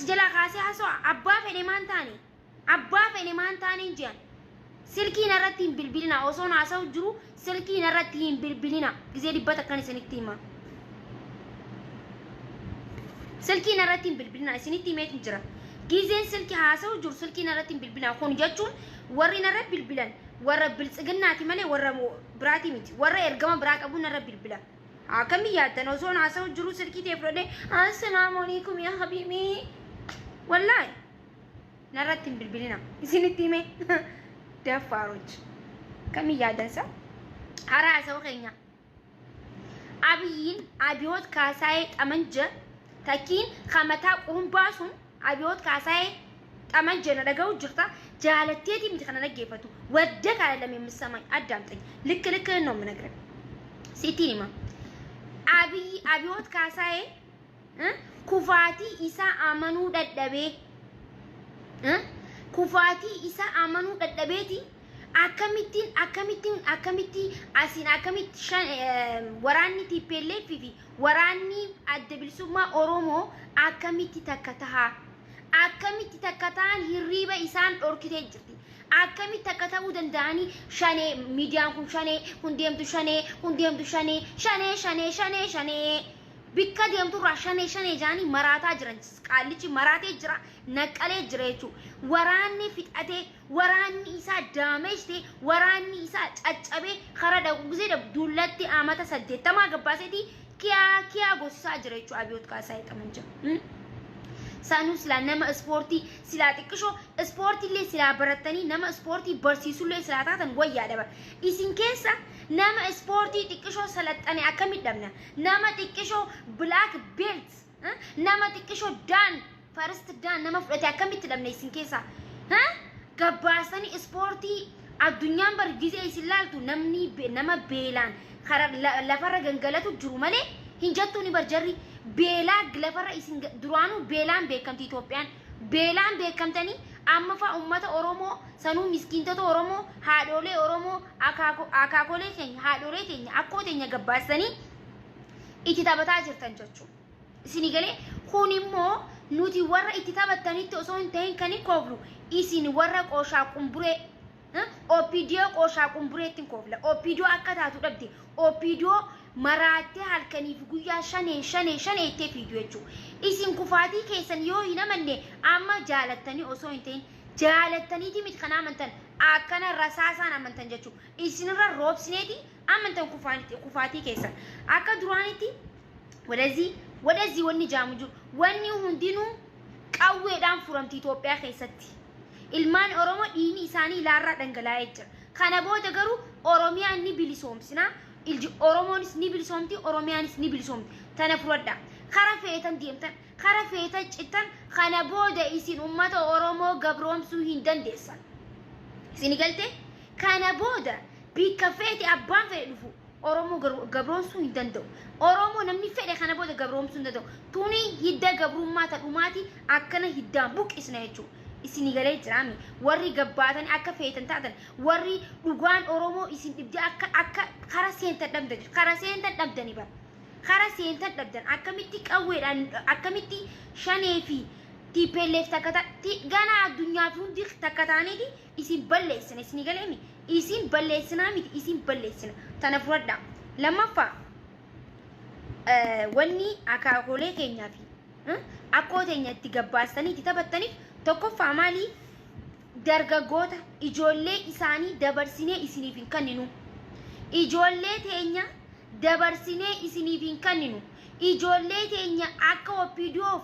Si jalaa kaasee haasoo abbaa fedhe maan taane? Abbaa fedhe maan taane hin jean. Silkii narratti hin bilbilina, osoon haasa'u jiru silkii narratti hin bilbilina. Gizee dhibba takkan isinitti hima. Silkii narratti hin bilbilina, isinitti himeetin jira. Gizeen silkii haasa'u jiru silkii narratti hin bilbilina. Kun jechuun warri narra bilbilan warra biltsiginnaati malee warra biraati miti. Warra ergama biraa qabu narra bilbila. Akkamii yaaddan osoon haasa'u jiru silkii ta'e fudhadhee assalaamu alaikum yaa habiibii. Wallaahi narratti hin bilbilina. Isinitti hime daffaaroch. Akkamii yaaddan sa? Hara haasa'u keenya. Abiyyiin Abiyoot Kaasaayee Xamanja takkiin kamataa qurumbaa sun Abiyoot Kaasaayee Xamanja na dhaga'u jirta jaalatteetii miti kana dhaggeeffatu wadda kaala የምትሰማኝ አዳምጠኝ። ልክ ልክህን ነው የምነግርህ። ሲቲን hima. Abiyyi Abiyoot Kaasaayee kufaatii isaa amanuu dadhabee, kufaatii isaa amanuu dadhabeeti akkamittiin akkamittiin akkamitti asiin akkamitti waraanni TPLF fi waraanni adda bilisummaa Oromoo akkamitti takka tahaa, akkamitti takka ta'an hirriiba isaan dhorkitee jirti. Akkamitti takka ta'uu danda'anii shanee miidiyaan kun shanee kun deemtu shanee kun deemtu shanee shanee shanee shanee shanee bikka deemturraa shanee shanee jaanii maraataa jiran. Qaallichi maraatee jira, naqqalee jira jechuudha. Waraanni fixatee, waraanni isaa daameeshte, waraanni isaa caccabee kara dhaqu gisee dhabu dullatti amata 80 gabbaaseeti kiyaa kiyaa gosisaa jira jechuudha Abiyoot Kaasaayee Xamanja. Sanuu silaa nama ispoortii silaa xiqqishoo ispoortiillee silaa barattanii nama ispoortii barsiisullee silaa taatan wayyaa daba. Isin keessa nama ispoortii xiqqishoo salaxxane akkamitti dhabna? Nama xiqqishoo black belt, nama xiqqishoo dan first dan nama fudhate akkamitti dhabna isin keessa? Gabbaasanii ispoortii addunyaan bar gizee isin laaltu namni nama beelaan lafarra gangalatu jiru malee hin jettuu ni bar jarri beelaa lafarra isin duraanuu beelaan beekamti. Itoophiyaan beelaan beekamtanii amma fa'a uummata Oromoo sanuu miskiintota Oromoo, haadholee Oromoo, akaakolee keenya, haadholee keenya, akkoo teenya gabbaasanii itti taphataa jirtan jechuudha. Isinii galee? Kun immoo nuti warra itti taphattanitti osoo hin ta'in kan hin kooflu isin warra qooshaa qumburee OPDO qooshaa qumbureetti hin koofla. OPDO akka taatu dhabde, OPDO maraattee halkaniif guyyaa shanee shanee shanee ittee fiidu jechuudha. Isin kufaatii keessan yoo hin amanne amma jaalattanii osoo hin ta'in jaalattaniiti miti kan amantan, akkana rasaasaan amantan jechuudha. Isinirra roobsineeti amantan kufaatii keessan. Akka duraanitti ወደዚህ ወደዚህ wanni jaamu jiru wanni hundinuu qawweedhaan furamti Itoophiyaa keessatti. Ilmaan Oromoo dhiigni isaanii ilaarraa dhangalaa'ee jira. Kana booda garuu Oromiyaan ni bilisoomsina. Ilji Oromoonis ni bilisoomti, Oromiyaanis ni bilisoomti. Tana fudhadha. Kara feetan deemtan, kara feetan cittan, kana booda isin uummata Oromoo gabroomsuu hin dandeessan. Isin galte? Kana booda bikka feete abbaan fedhe dhufu Oromoo gabroomsuu hin danda'u. Oromoo namni fedhe kana booda gabroomsuu hin danda'u. Tuni hidda gabrummaa ta dhumaati akkana hiddaan buqqisna jechuudha. Isinii galee jiraami. Warri gabbaatan akka feetan taatan, warri dhugaan Oromoo isin dhibdee akka kara seentan dhabdan, kara seentan dhabdani bara. Kara seentan dhabdan akkamitti qawweedhaan akkamitti shanee fi TPLF takka gana addunyaa fi hundi takka ta'aniiti isin balleessina. Isinii galeemi, isin balleessinaa miti, isin balleessina, tana fudhadha. Lammaffaa, wanni akaakolee keenyaa fi akkoo teenya itti gabbaastanii itti taphattaniif tokkoffaa maali? Dargaggoota ijoollee isaanii dabarsinee isiniif hin kenninu. Ijoollee teenya dabarsinee isiniif hin kenninu. Ijoollee teenya akka OPDOf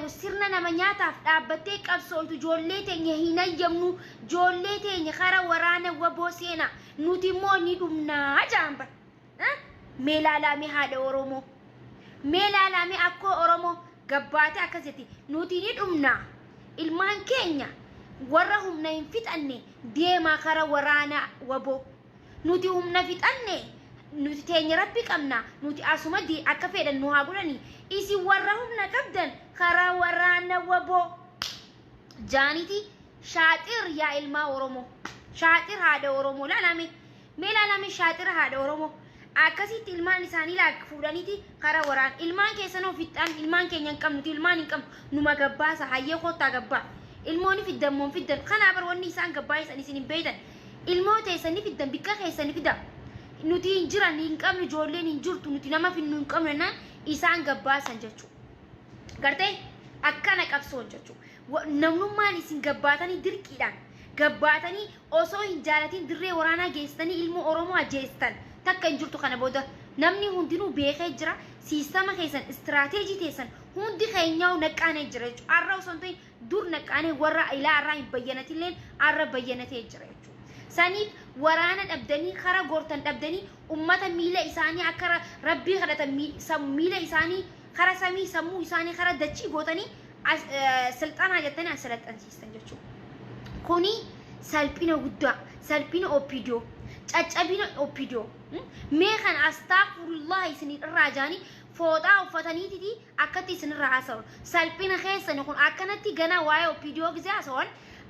sirna nama nyaataaf dhaabbattee qabsootu ijoollee teenya hin hayyamnu. Ijoollee teenya kara waraana waboo seenaa, nuti immoo ni dhumnaa jaamba. Mee laalamee haadha Oromoo, mee laalamee akkoo Oromoo gabbaate akkasitti nuti ni dhumnaa, ilmaan keenya warra humna hin fixanne deemaa kara waraana waboo, nuti humna fixanne, nuti teenya rabbi qabna, nuti asuma akka fedhan nu haa godhani, isin warra humna qabdan karaa waraana waboo jaaniti. Shaaxir yaa ilmaa Oromoo, shaaxir haadha Oromoo, laalame, mee laalame, shaaxira haadha Oromoo. Akkasitti ilmaan isaanii laak fuudhaniiti karaa waraan ilmaan keessan ofittaan ilmaan keenya hin qabnu, ilmaan hin qabnu, numa gabbaasa, hayyee kottaa gabbaa. Ilmoonni fiddan moon fiddan kanaa bar wanni isaan gabbaa isan isin hin beeytan. Ilmoo teessanii fiddan, bikka keessanii fida. Nuti hin jiran, hin qabnu, ijoolleen hin jirtu, nuti nama finnu hin qabnu jennaan isaan gabbaasan jechuudha. Gartee akkana qabsoon jechuudha. Namnummaan isin gabbaatanii, dirqiidhaan gabbaatanii, osoo hin jaalatin dirree waraanaa geessitanii ilmoo Oromoo ajjeestan takka hin jirtu. Kana booda namni hundinuu beekee jira. Siistama keessan, istiraateejii teessan hundi keenyaa naqqaanee jira jechuudha. Har'a osoo hin ta'in dur naqqaanee, warra ilaa har'aa hin bayyanatilleen har'a bayyanatee jira jechuudha. Saniif waraana dhabdanii, kara gortan dhabdanii, ummata miila isaanii akka rabbii kadhatan miila isaanii kara samii, sammuu isaanii kara dachii gootanii silxanaa jettanii as salaxansiistan jechuudha. Kuni salphina guddaa, salphina OPDO, caccabina OPDO. Mee kan astaghfirullah isin irraa jaanii fooxaa uffataniititi akkatti isinirraa haasawan. Salphina keessani kun akkanatti ganaa waa'ee OPDO gisee haasawan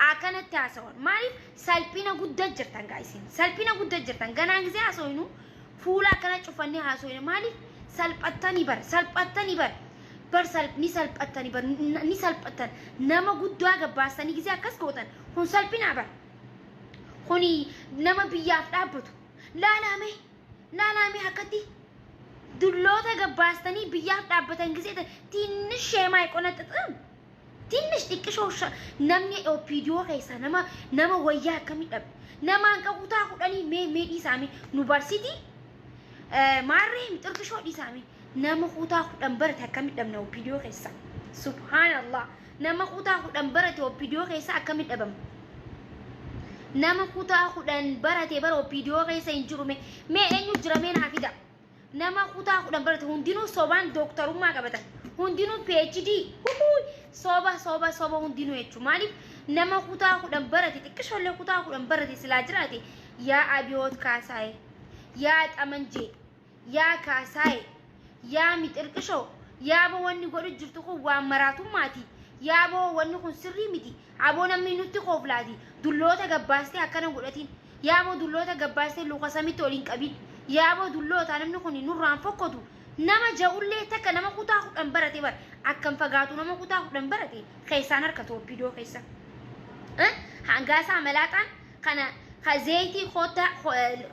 akkanatti haasawan. Maaliif salphina guddaa jirtan gaa isin? Salphina guddaa jirtan. Ganaa gisee haasawinu fuula akkana cufannee haasawinu. Maaliif salphattanii bar, salphattanii bar. Bar ni salphattanii bar, ni salphattan. Nama guddaa gabbaasanii gisee akkas gootan kun salphina bar. Kuni nama biyyaaf dhaabbatu. Laalaame, laalaame, akkatti dulloota gabbaastanii biyyaaf dhaabbatan gisee ትንሽ የማይቆነጥጥም ትንሽ xiqqishoo namni OPDO keessa nama wayyaa akkamii dhabe? Nama hanqa kutaa 10 mee dhiisaame, nu barsiiti maarree xirqishoo dhiisaame, nama kutaa 10 barate akkamii dhabna OPDO keessa? Subhaanallah, nama kutaa 10 barate OPDO keessa akkamii dhabama? Nama kutaa 10 barate bara OPDO keessa hin jiru. Mee eenyu jira? Mee naa fida nama kutaa 10 barate. Hundinuu sobaan dooktarummaa qabatan, hundinuu PhD, soba, soba, soba hundinuu jechuudha. Maaliif nama kutaa 10 barate, xiqqishoollee kutaa 10 barate silaa jiraate, yaa Abiyoot Kaasaayee, yaa Xamanjee, yaa Kaasaayee, yaa Mixirqishoo, yaa boo, wanni godhu jirtu kun waan maraatummaati. Yaa boo, wanni kun sirrii miti. Aboo, namni nutti kooflaati. Dulloota gabbaastee akkana godhatiin. Yaa boo, dulloota gabbaastee luka samitti ol hin qabin. Yaa boo, dulloota, namni kun nurraan fokkotu. Nama ja'ullee takka nama kutaa 10 barate bar akkam fagaatu, nama kutaa 10 barate keessaan harka OPDO keessa. Hangaasaa malaaxaan kana ka zeeyitii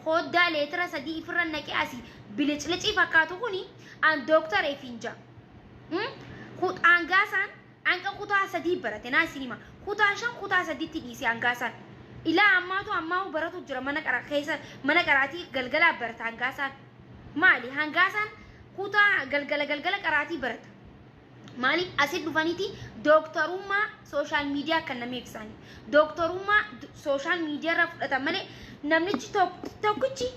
hoddaa leetira 3 ifirra naqee asii biliclicii fakkaatu kuni an dooktara ifiin jaa. Hangaasaan hanqa kutaa 3 barate naa isin hima. Kutaa 5, kutaa 3tti dhiise hangaasaan. Ilaa ammaatu ammaa baratu jira mana qara keessa, mana qaraatii galgalaa barata hangaasaan. Maali hangaasaan kutaa galgala galgala qaraatii barata? Maaliif asit dhufaniiti dooktarummaa social media kan namni ibsanii? Dooktarummaa social media irraa fudhatan malee namnichi tokkichi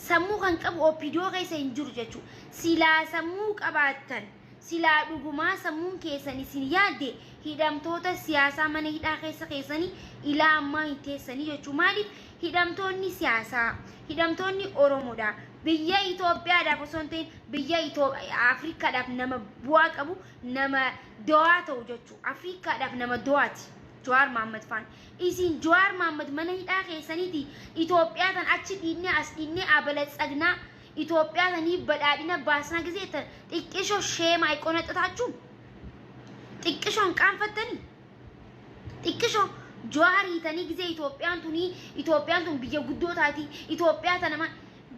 sammuu kan qabu OPDO keessa hin jiru jechuudha. Silaa sammuu qabaattan, silaa dhugumaa sammuun keessan isin yaadde, hidhamtoota siyaasaa mana hidhaa keessa keessanii ilaa ammaa hin teessanii jechuudha. Maaliif hidhamtoonni siyaasaa, hidhamtoonni Oromoodha. Biyya Itoophiyaadhaaf osoo hin ta'in biyya Afrikaadhaaf nama bu'aa qabu, nama do'aa ta'u jechuudha. Afrikaadhaaf nama do'aati. Jawaar Mahaammad faan. Isin Jawaar Mahaammad mana hidhaa keessaniiti Itoophiyaa tan achi dhiibnee as dhiibnee abalatsagna, Itoophiyaa tanii badhaadhina baasnaa gisee tan xiqqishoo sheema አይቆነጥታችሁም? Xiqqishoon qaanfattanii? Xiqqishoo Jawaar hiitanii gisee Itoophiyaan tunii, Itoophiyaan tun biyya guddoo taati, Itoophiyaa tana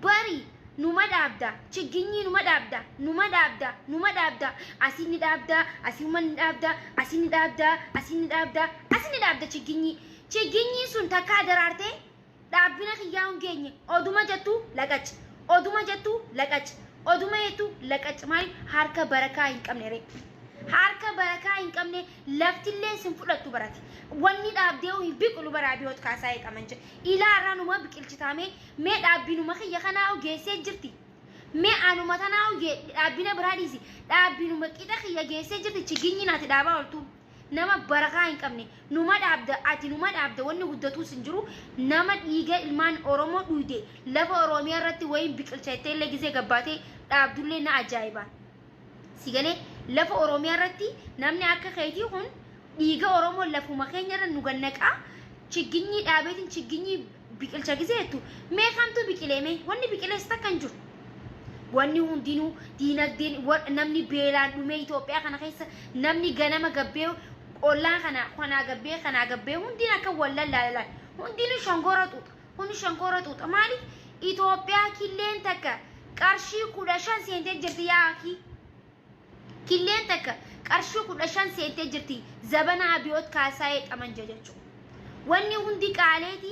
bari numa dhaabda, chigginyii numa dhaabda, numa dhaabda, numa dhaabda, asii ni dhaabda, asii ni dhaabda, asii ni dhaabda, asii ni dhaabda, asii ni dhaabda. Chigginyii, chigginyii sun takkaa daraartee dhaabbina kiyyaa hin geenye. Oduma jettu laqac, oduma jettu laqac, oduma jettu laqac. Maaliif harka barakaa hin qabne ree? Harka barakaa hin qabne, laftillee sin fudhattu barate. Wanni dhaabdee hin biqilu bara Abiyoot Kaasaa qaban jedhe. Ilaa irraa numa biqilchitaame. Mee dhaabbinuma kiyya kanaa geessee jirti? Mee anuma tanaa dhaabbina biraa dhiisi, dhaabbinuma qixa kiyya geessee jirti chiginyi naati dhaabaa ooltu? Nama barakaa hin qabne, numa dhaabda ati, numa dhaabda, wanni guddatuus hin jiru. Nama dhiiga ilmaan Oromoo dhuyde lafa Oromiyaa irratti wayiin biqilchattee illee gisee gabbaatee dhaabdullee na ajaa'ibaan. Sigalee lafa Oromiyaa irratti namni akka keetii kun dhiiga Oromoo lafuma keenya irra nu gannaqaa, chigginyii dhaabeetiin chigginyii biqilcha gisee jettu, mee kamtu biqilee? Mee wanni biqilees takka hin jiru. Wanni hundinuu diinagdeen namni beelaan dhumee Itoophiyaa kana keessa namni ganama gabbee ollaan kana kanaa gabbee kanaa gabbee hundin akka wal lallaalan hundinuu shonkoora xuuxa. Kun shonkoora xuuxa. Maaliif Itoophiyaa killeen takka qarshii 15 seentee jirti yaaki. Killeen takka qarshii 15 seentee jirti zabana Abiyoot Kaasaayee xamanja jechuudha. Wanni hundi qaaleeti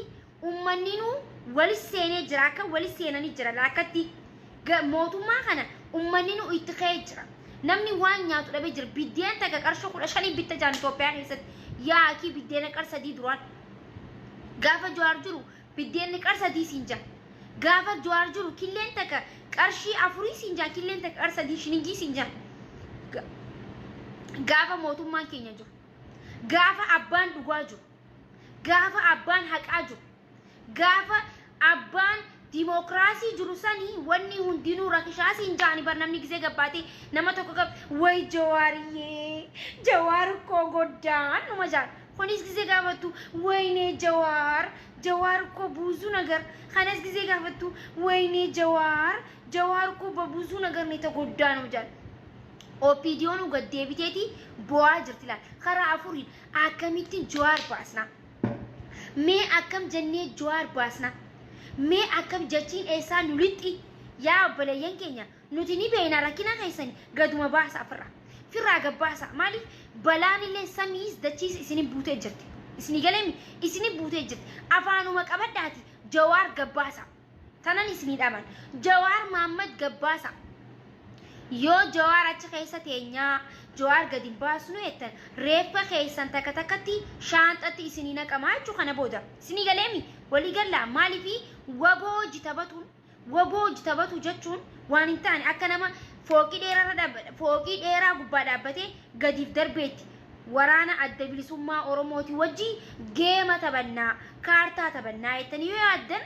ummanninuu walis seenee jira akka walis seenanii jira lakkatti mootummaa kana ummanninuu itti ka'ee jira. Namni waan nyaatu dhabee jira. Biddeen takka qarshii 15 bitta jaan Itoophiyaa keessatti yaaki biddeena qar 3 duraan. Gaafa Jawaar jiru biddeenni qar 3 siin jaa. Gaafa Jawaar jiru killeen takka qarshii 4 siin jaa killeen takka qar 3 shilingii siin jaa. Gaafa mootummaan keenya jiru. Gaafa abbaan dhugaa jiru. Gaafa abbaan haqaa jiru. Gaafa abbaan dimookiraasii jiru sanii wanni hundinuu rakishaa siin jaani bar namni gisee gabbaatee nama tokko qab way Jawaariyyee Jawaar koo goddaan numa jaan. Kunis gisee gaafattu waynee Jawaar Jawaar koo buuzuu nagar kanas gisee gaafattu waynee Jawaar Jawaar koo babuuzuu nagar ni goddaan numa jaan. OPDO'n gad deebiteeti bo'aa jirti laal karaa afuriin akkamittiin Jawaar baasna. Mee akkam jennee Jawaar baasna. Mee akkam jechiin eessaa nu lixxi yaa obboleeyyan keenya nuti ni beekna rakkina keessan gaduma baasa ofirraa. Firraa gabbaasa maaliif balaan illee samiis dachiis isinin buutee jirti. Isinii galeemi isinin buutee jirti. Afaanuma qabadhaati Jawaar gabbaasa. Tanan isinii dhaman. Jawaar Maammad gabbaasa. Yoo Jawaar achi keessa teenyaa Jawaar gadi hin baasnu jettan reeffa keessan takka takkatti shaanxatti isinii naqamaa jechuu kana booda. Isinii galeemi walii gallaa maaliifi waboo jitabatuun waboo jitabatu jechuun waan hin taane akka nama fooqii dheeraa fooqii dheeraa gubbaa dhaabbatee gadiif darbeetti waraana adda bilisummaa Oromooti wajji geema taphannaa kaartaa taphannaa jettanii yoo yaaddan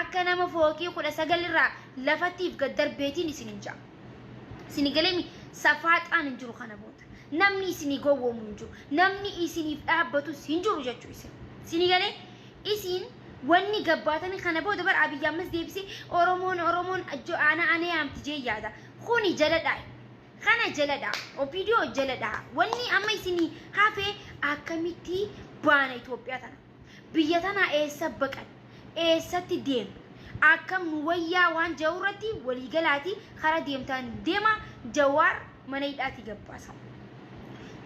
akka nama fooqii 19 irraa lafattiif gad darbeetiin isin hin ja'a. Isinii galeemi safaaxaan hin jiru kana booda. Namni isinii gowwoomu hin jiru. Namni isiniif dhaabbatus hin jiru jechuu isin. Isinii galee isin wanni gabbaatanii kana booda bara Abiyyi ammas deebisee Oromoon Oromoon ana ana yaamti jee yaada. Kuni jala dhaa. Kana jala dhaa. OPDO jala dhaa. Wanni amma isinii hafe akkamitti baana Itoophiyaa tana. Biyya tana eessa baqan? Eessatti deemna? Akkam nu wayyaa waan jiru irratti waliigalaati karaa deemtaan deema Jawaar mana hidhaati gabbaasa.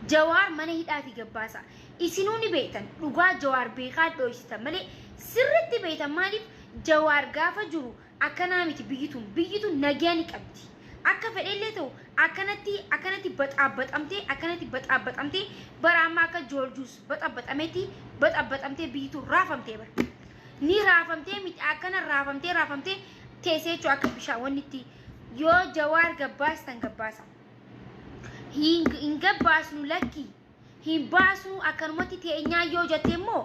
Jawaar mana hidhaati gabbaasa. Isinuu ni beektan dhugaa Jawaar beekaa dho'isitan malee sirriitti beektan maaliif Jawaar gaafa jiru akkanaa miti biyyi tun nagaa ni qabdi. Akka fedhellee ta'u akkanatti akkanatti baxaabbaxamtee akkanatti baxaabbaxamtee bara amma akka jooljuus baxaabbaxametti baxaabbaxamtee biyyi tun raafamtee bara. Ni raafamtee miti akkana raafamtee raafamtee teessee jechuun akka bishaan wanni itti yoo Jawaar gabbaastan gabbaasa. Hin gabbaasnu lakki hin baasnu akkanumatti teenyaa yoo jette immoo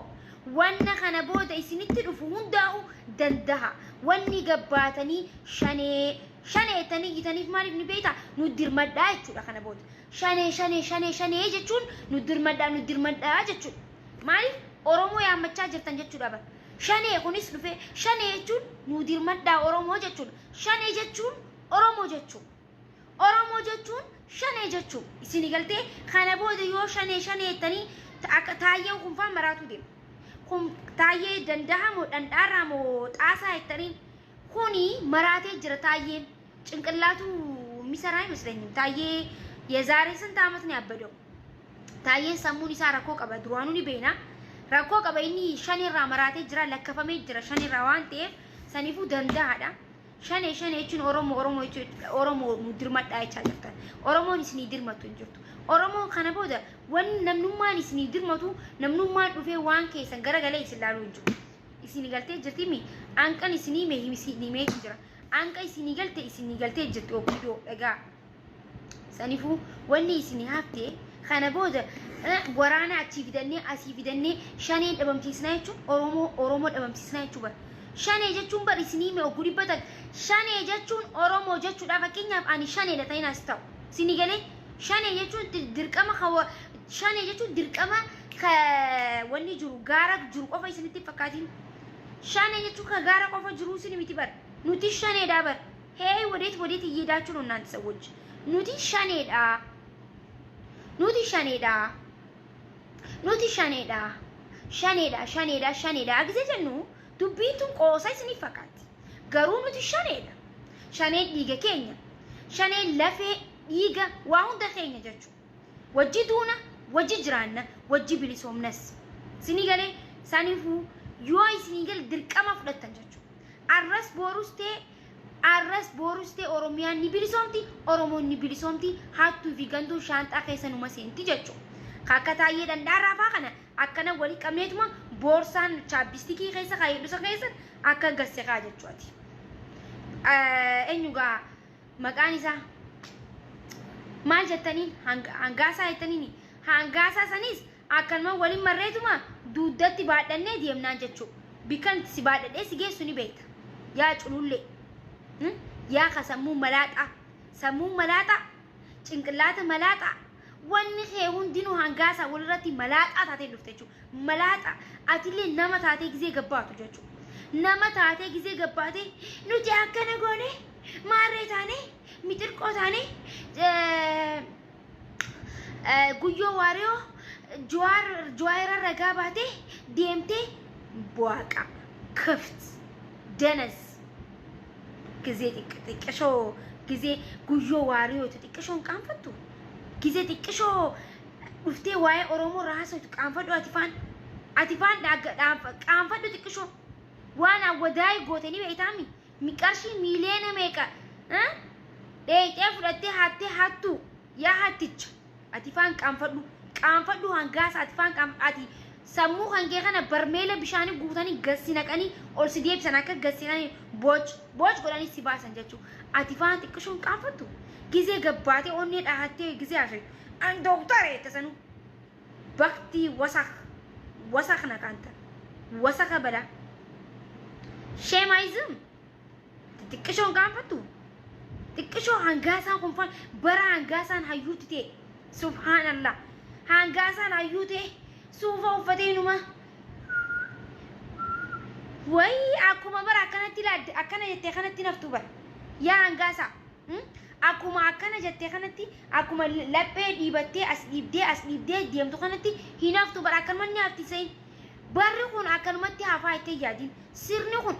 wanna kana booda isinitti dhufu hundaa'u danda'a. Wanni gabbaatanii shanee shaneetanii itaniif maaliif ni beektaa nu dirmadhaa jechuudha kana booda. Shanee shanee shanee shanee jechuun nu dirmadhaa nu dirmadhaa jechuudha. Maaliif Oromoo yaammachaa jirtan jechuudha bara. Shanee kunis dhufe shanee jechuun nu dirmadhaa Oromoo jechuudha. Shanee jechuun Oromoo jechuudha. Oromoo jechuun shanee jechuudha. Isinii galtee kana booda yoo shanee shanee jettanii akka taayyeen kun faa maraatu deema. Kun taayyee danda'a moo dhandhaarraa moo xaasaa jettanii kuni maraatee jira taayyeen ጭንቅላቱ የሚሰራ አይመስለኝም። ታዬ የዛሬ ስንት ዓመት ነው ያበደው? Taayyeen sammuun isaa rakkoo qaba duraanuu ni beena. Rakkoo qaba inni shanirraa maraatee jira lakkafamee jira shanirraa waan ta'eef saniifuu danda'aadha. Shanee shanee jechuun Oromoo Oromoo jechuun Oromoo nu dirmadhaa jechaa jirtan. Oromoon isinii dirmatu hin jirtu. Oromoon kana booda wanni namnummaan isinii dirmatu namnummaan dhufee waan keessan garagalee isin laaluu hin jiru. Isinii galtee jirti mi anqan isinii mee isinii mee jira. Anqa isinii galte isinii galtee jirti OPDO dhagaa. Saniifuu wanni isinii haftee kana booda waraana achii fidannee asii fidannee shanee dhabamsiisnaa jechuun Oromoo Oromoo dhabamsiisnaa jechuu bara. Shanee jechuun bar isinii mee oguu dhibbatan shanee jechuun Oromoo jechuudha fakkeenyaaf ani shaneedha ta'in as ta'u. Isinii galee shanee jechuun dirqama shanee jechuun dirqama wanni jiru gaara jiru qofa isinitti fakkaatiin. Shanee jechuun ka gaara qofa jiru isin miti bar. Nuti shaneedha bar. Hey, ወዴት ወዴት እየሄዳችሁ ነው እናንተ ሰዎች? Nuti shaneedha. Nuti shaneedha. Nuti shaneedha. Shaneedha, shaneedha, shaneedha. Gisee jennu dubbiin tun qoosa isiniif fakkaatti. Garuu nuti shaneedha. Shaneen dhiiga keenya. Shaneen lafee dhiiga waa hunda keenya jechuudha. Wajji duuna, wajji jiraanna, wajji bilisoomnas. Isinii galee? Saniifuu yoo isinii gale dirqama fudhattan jechuudha. Arras boorus ta'e, arras boorus ta'e, Oromiyaan ni bilisoomti, Oromoon ni bilisoomti, hattuu fi gantuu shaanxaa keessa numa seenti jechuudha. Akka taa'ee danda'aa raafaa kana akkana walii qabneetuma boorsaan chapstickii keessa kaayedhusa keessa akka gasseqaa jechuudha. Eenyugaa maqaan isaa maal jettaniin? Hangaasaa jettaniin. Hangaasaa sanis akkanuma waliin marreetuma duudatti baadhannee deemnaan jechuudha. Bikkan si baadhadhee si geessu ni beekta. Yaa culullee. Yaa ka sammuu malaaxaa. Sammuu malaaxaa. Cinqillaata malaaxaa. Wanni kee hundinuu hangaasaa walirratti malaaxaa taatee dhufte jechuudha. Malaaxaa atillee nama taatee gizee gabbaatu jechuudha. Nama taatee gizee gabbaatee nuti akkana goone, maarree taane, mixirqoo taane, guyyoo waariyoo jawaar jawaara ragaa baatee deemtee bu'aaqa ክፍት ደነዝ ጊዜ xiqqishoo ጊዜ guyyoo waariyootu xiqqishoon qaanfattu ጊዜ xiqqishoo dhuftee waa'ee Oromoo raasatu qaanfadhu. Ati faan, ati faan qaanfadhu xiqqishoo. Waan awwadaay gootanii beektaami qarshii miiliyoona meeqa dheeyxee fudhattee hattee hattuu yaa hatticha. Ati faan qaanfadhu, qaanfadhu hangaasa. Ati faan, ati sammuu hangee kana barmeela bishaanii guutanii gassi naqanii ol si deebisan, akka gassi naqanii booc booc godhanii si baasan jechuudha. Ati faan xiqqishoon qaanfattu gizee gabbaatee onnee dhahattee gizee hafe an dooktara jette sanuu baktii wasak wasak naqaanta wasaka balaa sheemaayizim xiqqishoon qaanfattu xiqqishoo. Hangaasaan kun faan bara hangaasaan hayyuutti ta'e, subhaanallah, hangaasaan hayyuu ta'e suufa uffatee numa wayi akkuma bara akkanatti laadde akkana jettee kanatti naftu bara yaa hangaasaa. Akkuma akkana jettee kanatti, akkuma laphee dhiibattee as dhiibdee as dhiibdee deemtu kanatti hin haftu bara. Akkanumatti hafti sayin barri kun akkanumatti hafaa itti yaadin. Sirni kun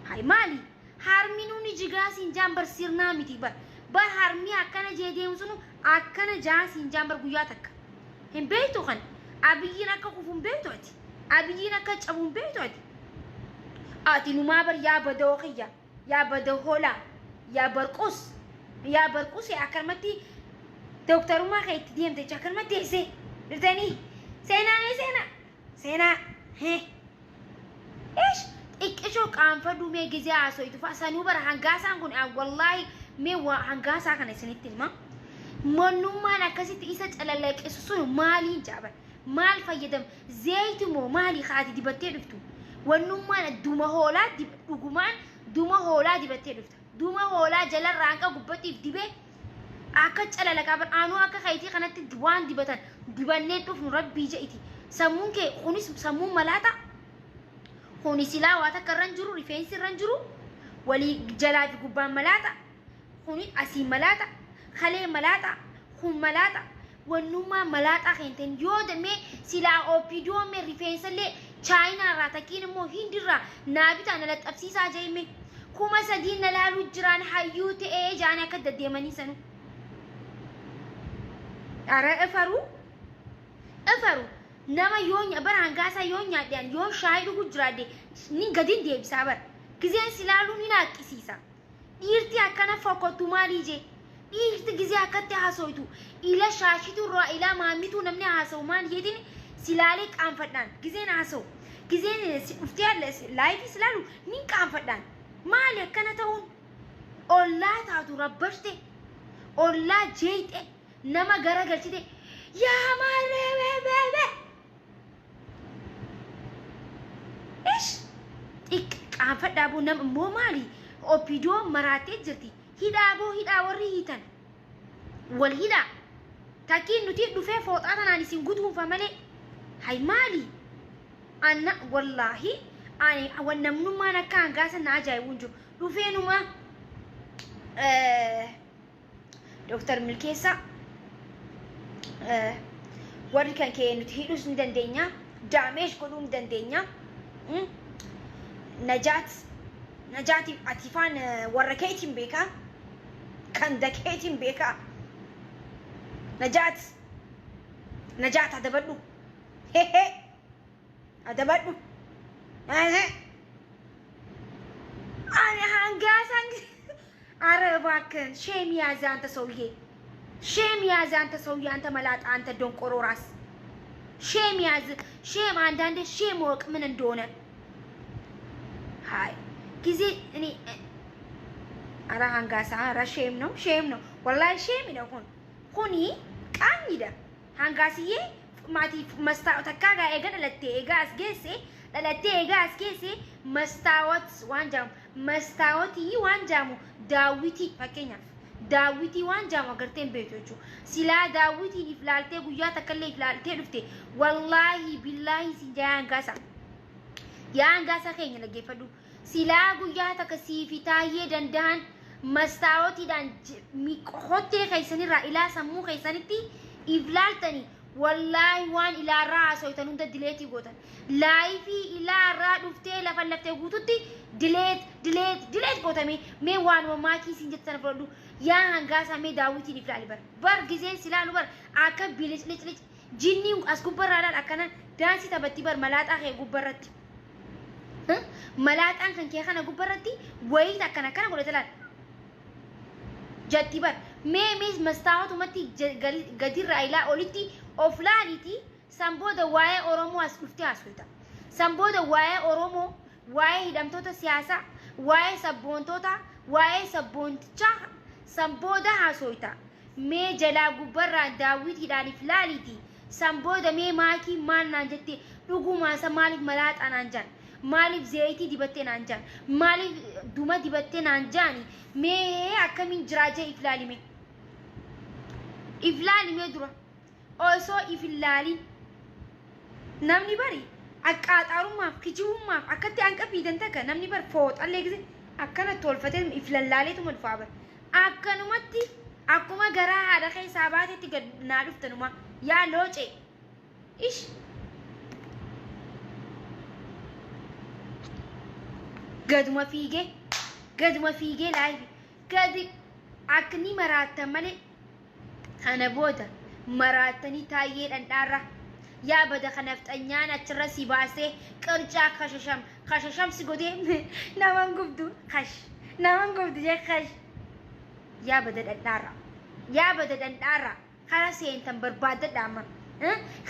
hay maali? Harminuu ni jigaa siin jaan bar, sirnaa miti bar. Bar harmii akkana jee deemu sunu akkana jaa siin jaan bar. Guyyaa takka hin beektu kan Abiyyiin akka kufu hin beektu ati. Abiyyiin akka cabu hin beektu ati. Ati numaa bar yaa badoo kiyya, yaa badoo hoolaa, yaa barqus, yaa barqus, akkanumatti dooktarummaa kee itti deemte jecha akkanumatti teessee dhuftanii seenaa mee seenaa seenaa hee ish xiqqishoo qaanfadhu mee gizee haasoitu fa'a sanuu bara. Hangaasaan kun wallaahi mee waa hangaasaa kana isinitti hima. Mannummaan akkasitti isa calalaqqisu sun maaliin jaaban? Maal fayyadam? Zeeyiti moo maali haati dibattee dhuftu? Wannummaan duma hoolaa, dhugumaan duma hoolaa dibattee dhufta. Duma hoolaa jalarraa hanqa gubbattiif dibee akka calalaqaa bar. Aanuu akka kayitii kanatti waan dibatan dibannee dhufnu rabbii je'iti. Sammuun kee kunis sammuun malaata. Kuni silaa waa takka irra hin jiru, rifeensi irra hin jiru, walii jalaa fi gubbaan malaata. Kuni asii malaata, kalee malaata, kun malaata. Wannummaa malaaxaa keenteen yoo damee silaa OPDO mee rifeensallee Chaayinaa irraa takkiin immoo Hindirraa naa bitaa na laxxabsiisaa jeeme 3000 na laaluu jiraan hayyuu ta'ee jaanii akka deddeemanii sanu. Ara ifaruu ifaru nama yoo bara hangaasaa yoo nyaadhaan yoo shaayii dhugu jiraadde ni gadin deebisaa bara. Gizeen silaaluu ni naaqqisiisa. Dhiirti akkana fokkottu maalii jee? Dhiirti gizee akkatti haasoitu ila shaashitu irraa ila maammituu namni haasa'u maal jeetiin silaalee qaanfadhaan gizeen haasa'u gizeen dhuftee liveii silaalu ni qaanfadhaan. Maali akkana ta'uun? Ollaa taatu rabbashte, ollaa jeeyxe, nama garagalchite yaa maalee beebee ish xiqq qaanfadhaa boo. Nama immoo maali? OPDO maraattee jirti. Hidhaa boo, hidhaa warri hiitan wal hidhaa. Takkiin nuti dhufee fooxaa tanaan isin guduunfa malee hay maali? Anna wallaahi ani wan namnummaan akka hangaasa na ajaa'ibu hin jiru. Dhufee numa Dooktar Milkeessaa, warri kan kee nuti hidhuus ni dandeenya, damage godhuu ni dandeenya. Najaat, Najaatiif atifaan warra keetiin beekaa, kan dakeetiin beekaa. Najaat, Najaat, adabadhu, hehe, adabadhu. Ani hangaasaan አረ እባክህን shame ያዘ አንተ ሰውዬ፣ shame ያዘ አንተ ሰውዬ፣ አንተ መላጣ፣ አንተ ደንቆሮ ራስ፣ shame ያዝ፣ shame። አንዳንዴ shame ወቅ ምን እንደሆነ። ሃይ ጊዜ እኔ አረ ሃንጋሳ፣ አረ shame ነው፣ shame ነው፣ ወላሂ shame ነው። Kun kuni qaanyiidha. Hangaasiyee maatii mastaa'ota takkaa gaa eega dhalattee egaa as geesse, dhalattee egaa as geesse, mastaawot waan jaamu, mastaawotii waan jaamu, daawwitii, fakkeenyaaf daawwitii waan jaamu agartee hin beektu jechuudha. Silaa daawwitiin if laaltee, guyyaa takkallee if laaltee dhufte, wallaahi billaahi sin jaa, hangaasa. Yaa hangaasa keenya, dhaggeeffadhu. Silaa guyyaa takka siifi taayyee danda'an mastaawotiidhaan hottee keessanirraa ilaa sammuu keessanitti if laaltanii, wallaahi waan ilaarraa haasoytan hunda delete gootan. Live ilaarraa dhuftee lafa laftee guututti delete, delete, delete gootame. Mee waanuma maakii siin jettan fudhadhu. Yaa hangaasaa, mee daawwitiin if laali. Bar bar gizeen si laalu bar akka biliclic jinnii as gubbarraa laal, akkana daansii taphatti bar malaaxaa kee gubbarratti. Malaaxaan kan kee kana gubbarratti wayii akkana akkana godhate laal. Jatti bar mee mee mastaawotumatti gadirraa ilaa olitti of laaliiti. San booda waa'ee Oromoo as dhuftee haasofta. San booda waa'ee Oromoo, waa'ee hidhamtoota siyaasaa, waa'ee sabboontoota, waa'ee sabboontichaa san booda haasofta. Mee jalaa gubbarraa daawwitiidhaan if laaliiti. San booda mee maakii maal naan jette, dhugumaasa maaliif malaaxaa naan jaan? Maaliif zayitii dibattee naan jaan? Maaliif duma dibattee naan jaani? Mee akkamiin jiraa jee if laalime. If laalimee dura. Osoo if hin laalin namni bari aqqaaxaarummaaf kijibummaaf akkatti hanqa fiidan takka namni bar fooxallee gise akkana tolfatee if lallaaleetuma dhufaa bar. Akkanumatti akkuma garaa haadha keessaa baatetti gad naa dhuftanuma, yaa loocee. Ish. Gaduma fiigee, gaduma fiigee live gadi akni maraattan malee kana booda maraattanii taayyee dhandhaarra. Yaa bada kanafxanyaan achirra si baasee qircaa kashasham kashasham si godhee naman gubdu kash naman gubdu jee kash. Yaa bada dhandhaarra, yaa bada dhandhaarra, kara seentan barbaaddadha amma,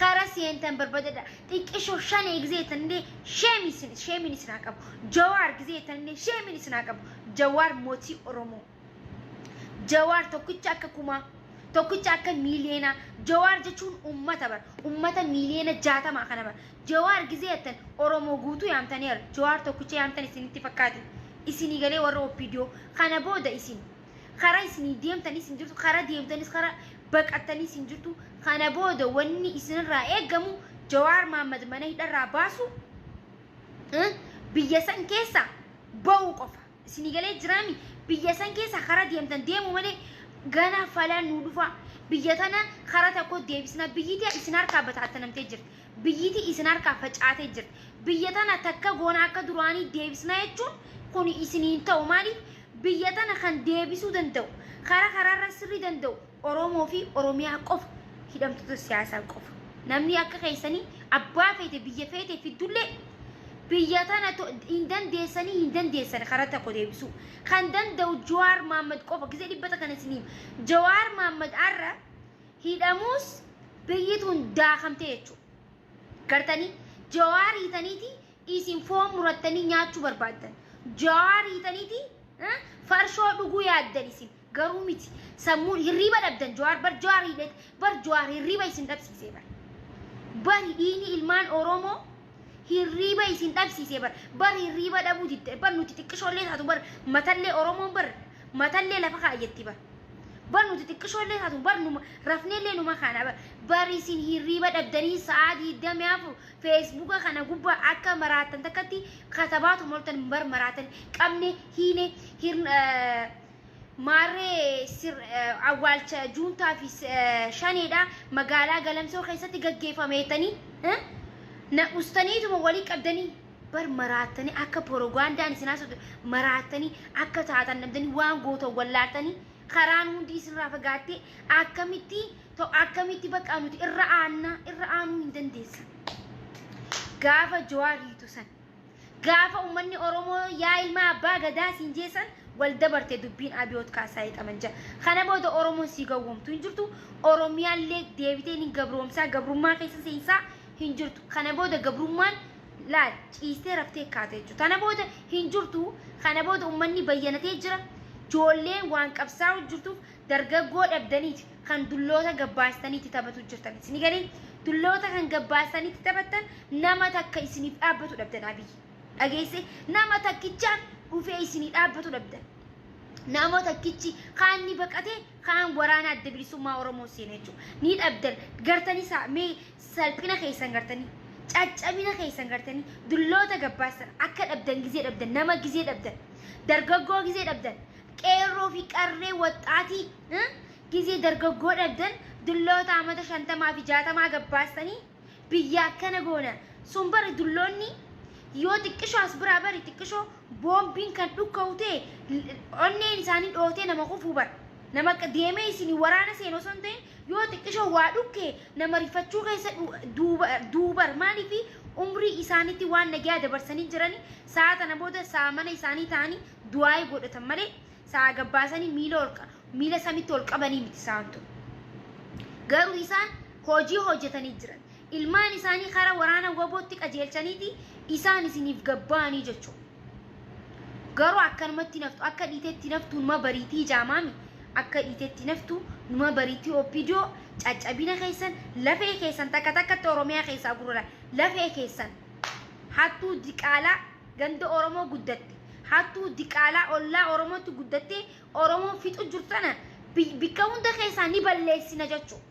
kara seentan barbaaddadha. Xiqqishoo shanee gizeetanillee shame iin isin haa qabu. Jawaar gizeetanillee shame iin isin haa qabu. Jawaar mootii Oromoo, Jawaar tokkicha akka kumaa, tokkicha akka miiliyoonaa. Jawaar jechuun ummata bara, ummata miiliyoona 60 kana bara. Jawaar gizee jettan Oromoo guutuu yaamtaniira. Jawaar tokkicha yaamtan isinitti fakkaate. Isinii galee, warra OPDO, kana booda isin karaa isinii deemtanis hin jirtu, karaa deemtanis karaa baqattanis hin jirtu. Kana booda wanni isinirraa eegamu Jawaar Maammad mana hidharraa baasu, biyya san keessa ba'uu qofa. Isinii galee jiraami? Biyya san keessa karaa deemtan deemu malee gana falan nu dhufa, biyya tana karaa tokko deebisna. Biyyiti isin harkaa bataattanamtee jirti, biyyiti isin harkaa facaatee jirti. Biyya tana takka goona akka duraanii deebisna jechuun kun isiniin ta'u. Maaliif? Biyya tana kan deebisuu danda'u, karaa karaarra sirrii danda'u, Oromoo fi Oromiyaa qofa, hidhamtoota siyaasaa qofa. Namni akka keessanii abbaa feete biyya feete fiddullee biyya tana hin dandeessanii, hin dandeessan karaa tokko deebisuu. Kan danda'u Jawaar Maammad qofa. Gizee dhibbata kana isiniin, Jawaar Maammad har'a hidhamuus biyyi tun daakamte jechuudha. Gartanii Jawaar hiitaniiti isin foon murattanii nyaachuu barbaaddan. Jawaar hiitaniiti farshoo dhuguu yaaddan, isin garuu miti. Sammuun hirriiba dhabdan. Jawaar bar, Jawaar hidhet bar, Jawaar hirriiba isin dhabsiisee bar. Bar dhiigni ilmaan Oromoo hirriiba isin dhabsiisee bar. Bar hirriiba dhabuu didde bar. Nuti xiqqishoollee taatu bar, matallee Oromoon bar matallee lafa kaayyetti bar. Bar nuti xiqqishoollee taatu bar numa rafneellee numa kaana bar. Bar isin hirriiba dhabdanii sa'aa 24 Facebooka kana gubbaa akka maraattan takkatti katabaatu moltan bar. Maraatan qabne hiine. Maarree awwaalcha juuntaa fi shaneedha magaalaa Galamsoo keessatti gaggeeffameetanii na ustaniituma walii qabdanii bar maraattanii, akka porogaandaan isin haasoftu maraattanii, akka taatan dhabdanii, waan gootan wallaaltanii, karaan hundi isinirraa fagaattee, akkamitti akkamitti bakka nuti irra aannaa irra aanuu hin dandeessan. Gaafa Jawaar hiitu san, gaafa uummanni Oromoo yaa ilma abbaa gadaa siin jeessan, wal dabarte dubbiin. Abiyoot Kaasaa Xamanjaa. Kana booda Oromoon si gawwoomtu hin jirtu. Oromiyaallee deebitee ni gabroomsaa, gabrummaa keessa seensaa hin jirtu. Kana booda gabrummaan laal ciistee raftee kaate jechuudha. Kana booda hin jirtu. Kana booda uummanni bayyanatee jira. Ijoolleen waan qabsaa'u jirtuuf dargaggoo dhabdaniiti kan dulloota gabbaastaniitti taphatu jirtan. Isin galee dulloota kan gabbaastaniitti taphattan, nama takka isiniif dhaabbatu dhabdan. Abiyyi. Dhageesse, nama takkichaan dhufee isinii dhaabbatu dhabdan. Nama takkichi kaan ni baqate, kaan waraana Adda Bilisummaa Oromoo seene jechuudha. Ni dhabdan gartanii mee salphina keessan gartanii, caccabina keessan gartanii, dulloota gabbaastan akka dhabdan, gizee dhabdan, nama gizee dhabdan, dargaggoo gizee dhabdan, qeerroo fi qarree waxxaatii gizee dargaggoo dhabdan, dulloota amata 50 fi 60 gabbaastanii biyya akkana goona. Sun bari dulloonni yoo xiqqishoo as biraa bari xiqqishoo boombiin kan dhukka'u ta'e, onneen isaanii dhootee nama kufuu bara. Nama deemee isin waraana seenu osoo hin ta'in, yoo xiqqishoo waa dhukkee nama rifachuu keessa duubar. Maaliif? Umrii isaaniitti waan nagaa dabarsanii jiranii, sa'a tana booda sa'a mana isaanii ta'anii du'aayii godhatan malee, sa'a gabbaasanii miila ol miila samitti ol qabanii miti saantu. Garuu isaan hojii hojjetanii jiran. Ilmaan isaanii karaa waraana wabootti qajeelchaniiti isaan isiniif gabba'anii jechuudha. Garuu akkanumatti naftu, akka dhiitetti naftu, numa bariitii jaamaami. Akka dhiitetti naftu, numa bariitii. OPDO caccabina keessan, lafee keessan takka takkatti Oromiyaa keessaa gurra. Lafee keessan, hattuu diqaalaa ganda Oromoo guddatte, hattuu diqaalaa ollaa Oromootti guddatte, Oromoo fixu jirtana, bikka hunda keessaa ni balleessina jechuudha.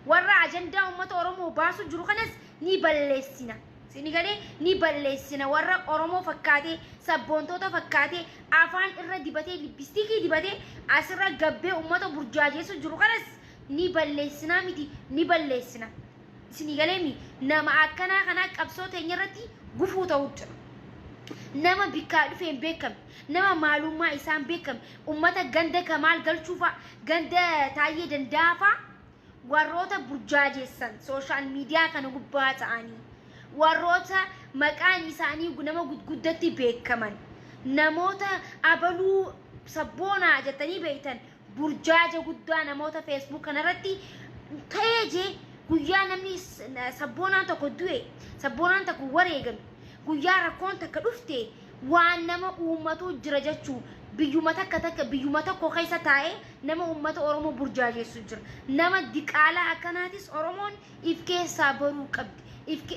Warra ajandaa uummata Oromoo baasu jiru kanas ni balleessina. Sini galee, ni balleessina. Warra Oromoo fakkaatee, sabboontoota fakkaatee, afaan irra dibatee, lipstick dibatee asirra gabbee uummata burjaajeessu jiru kanas ni balleessinaa miti, ni balleessina. Sini galee, nama akkanaa kanaa qabsoo teenya irratti gufuu ta'uu jira. Nama bikkaa dhufee hin beekamne, nama maalummaa isaan beekamne, uummata ganda Kamaal Galchuufaa, ganda Taayyee Danda'aafaa warroota burjaajessan, social media kana gubbaa ta'anii warroota maqaan isaanii nama gudguddatti beekaman, namoota abaluu sabboonaa jettanii beektan, burjaaja guddaa namoota Facebook kanarratti ta'ee jee, guyyaa namni sabboonaan tokko du'e, sabboonaan tokko wareegame, guyyaa rakkoon takka dhufte, waan nama uummatu jira jechuu. Biyyuma takka takka, biyyuma tokko keessa taa'ee nama uummata Oromoo burjaajessu jira. Nama diqaalaa akkanaatis Oromoon if keessaa baruu qabdi.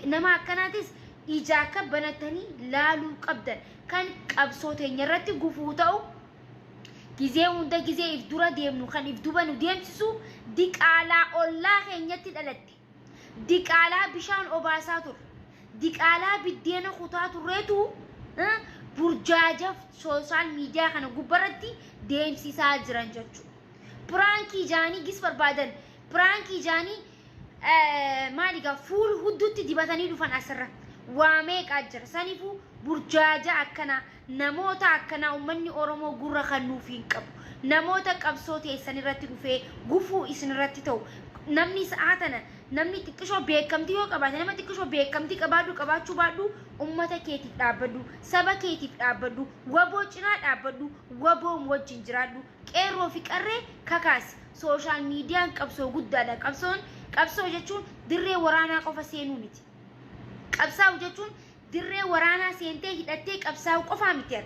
Nama akkanaatis ija akka banatanii laaluu qabdan. Kan qabsoo teenya irratti gufuu ta'u, gizee hunda gizee if dura deemnu kan if duba nu deemsisu, diqaalaa ollaa keenyatti dhalatte, diqaalaa bishaan obaasaa turre, diqaalaa biddeena kutaa turreetu burjaaja social media kana gubbarratti deemsisaa jiran jechuudha. Prank jaanii gis barbaadan, prank jaanii maali gaa fuul hudduutti dibatanii dhufan asirra. Waa meeqaa jira. Saniifuu burjaaja akkanaa, namoota akkanaa uummanni Oromoo gurra kan nuuf hin qabu. Namoota qabsoo teessan irratti dhufee gufuu isin irratti ta'u, namni sa'aa tana namni xiqqishoo beekamtii yoo qabaate, nama xiqqishoo beekamtii qabaadhu, qabaachuu baadhu, ummata keetiif dhaabbadhu, saba keetiif dhaabbadhu, waboo cinaa dhaabbadhu, waboon wajjin jiraadhu, qeerroo fi qarree kakaasi. Social mediaan qabsoo guddaadha. Qabsoon, qabsoo jechuun dirree waraanaa qofa seenuu miti. Qabsaa'u jechuun dirree waraanaa seentee hidhattee qabsaa'u qofaa miti.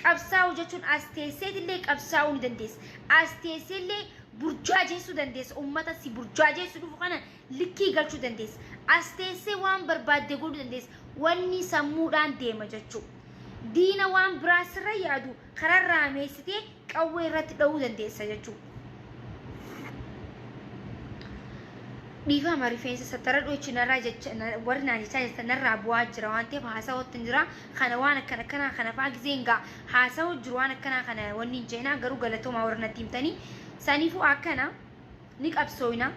Qabsaa'u jechuun as teesseetillee qabsaa'uu ni dandeessa. As teesseellee burjaajeessuu dandeessa. Ummata si burjaajeessuu dhufu kana likkii galchuu dandeessa. As teessee waan barbaadde godhuu dandeessa. Wanni sammuudhaan deema jechuudha. Diina waan biraa sirra yaadu kararraa meessitee qawwee irratti dha'uu dandeessa jechuudha. Dhiifama, rifeensa sattara dhochi narraa jecha warri naan jechaa jirtan narraa bu'aa jira waan ta'eef haasawatti hin jira. Kana waan akkana akkanaa kana fa'aa gizeen gaa haasawu jiru waan akkanaa kana wanni hin jeenaa, garuu galatoomaa warra natti himtanii. Saniifuu akkana ni qabsooyna.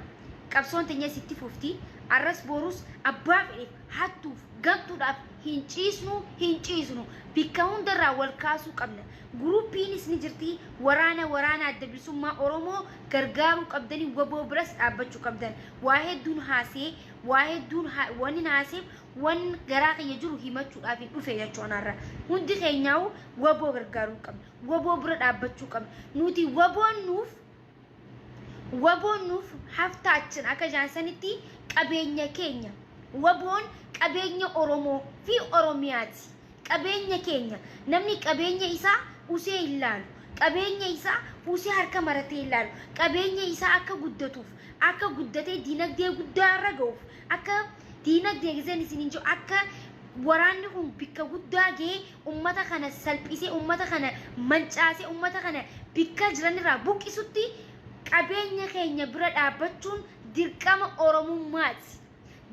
Qabsoon teenya sitti fufti. Arras borus abbaa fedheef, hattuuf gantuudhaaf hin ciisnu, hin ciisnu. Bikka hundarraa wal kaasuu qabna. Groupiinis ni jirti. Waraana Adda Bilisummaa Oromoo gargaaruu qabdanii, waboo biras dhaabbachuu qabdan. Waa hedduun haasee, waa hedduun wanni haaseef wan garaa kiyya jiru himachuudhaaf hin dhufe jechuun. Har'a hundi keenyaa'u waboo gargaaruu qabna, waboo bira dhaabbachuu qabna. Nuti waboon nuuf haftaachin akka jaansanitti qabeenya keenya. Waboon qabeenya Oromoo fi Oromiyaati. Qabeenya keenya. Namni qabeenya isaa usee hin laalu, qabeenya isaa usee harka maratee hin laalu. Qabeenya isaa akka guddatuuf, akka guddatee diinagdee guddaa irra ga'uuf, akka diinagdee giseen isin hin jiru, akka waraanni kun bikka guddaa ga'ee ummata kana salphisee, ummata kana mancaasee, ummata kana bikka jiranirraa buqqisutti qabeenya keenya bira dhaabbachuun dirqama Oromummaati.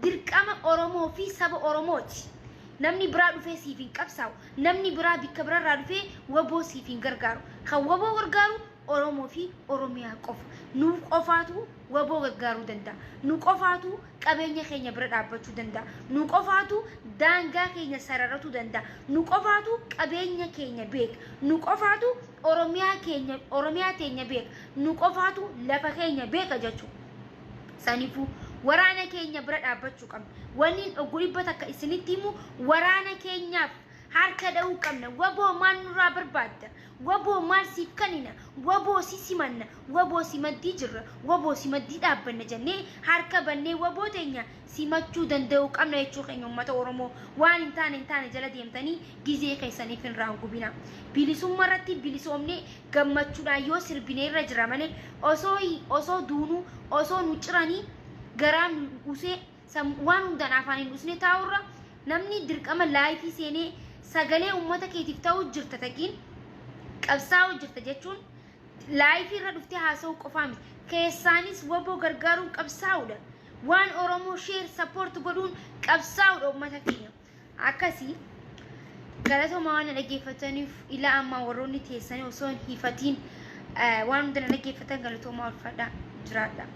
Dirqama Oromoo fi saba Oromooti. Namni biraa dhufee siif hin qabsaa'u. Namni biraa bikka biraarraa dhufee waboo siif hin gargaaru. Kan waboo gargaaru Oromoo fi Oromiyaa qofa. Nu qofaatu waboo gargaaruu danda'a. Nu qofaatu qabeenya keenya bira dhaabbachuu danda'a. Nu qofaatu daangaa keenya sararatuu danda'a. Nu qofaatu qabeenya keenya beeka. Nu qofaatu Oromiyaa keenya, Oromiyaa teenya beeka. Nu qofaatu lafa keenya beeka jechuudha. Saniifuu waraana keenya bira dhaabbachuu qabna. Wanni oggu 100 isinitti himu, waraana keenyaaf harka dha'uu qabna. Waboo maal nurraa barbaadda? Waboo maal siif kanina? Waboo si simanna. Waboo simaddii jirra. Waboo simaddii dhaabbanna jennee harka bannee waboo teenya simachuu danda'uu qabna jechuu keenya, uummata Oromoo. Waan hin taane hin taane jala deemtanii gizee keessaniif hin raangubina. Bilisummaa irratti bilisoomnee gammachuudhaan yoo sirbinee irra jira malee, osoo duunuu, osoo nu ciranii garaan nu usee, waan hundaan afaan hin usne taa'urra, namni dirqama live seenee sagalee uummata keetiif ta'uu jirta, taqiin qabsaa'uu jirta jechuun live irra dhuftee haasa'uu qofaa miti. Keessaanis waboo gargaaruun qabsaa'uudha. Waan Oromoo share, support godhuun qabsaa'uudha, uummata keenya. Akkasii galatoomaa waan na dhaggeeffataniif. Ilaa ammaa warroonni teessanii osoo hin hifatiin waan hunda na dhaggeeffatan, galatoomaa, ulfaadhaa, jiraadha.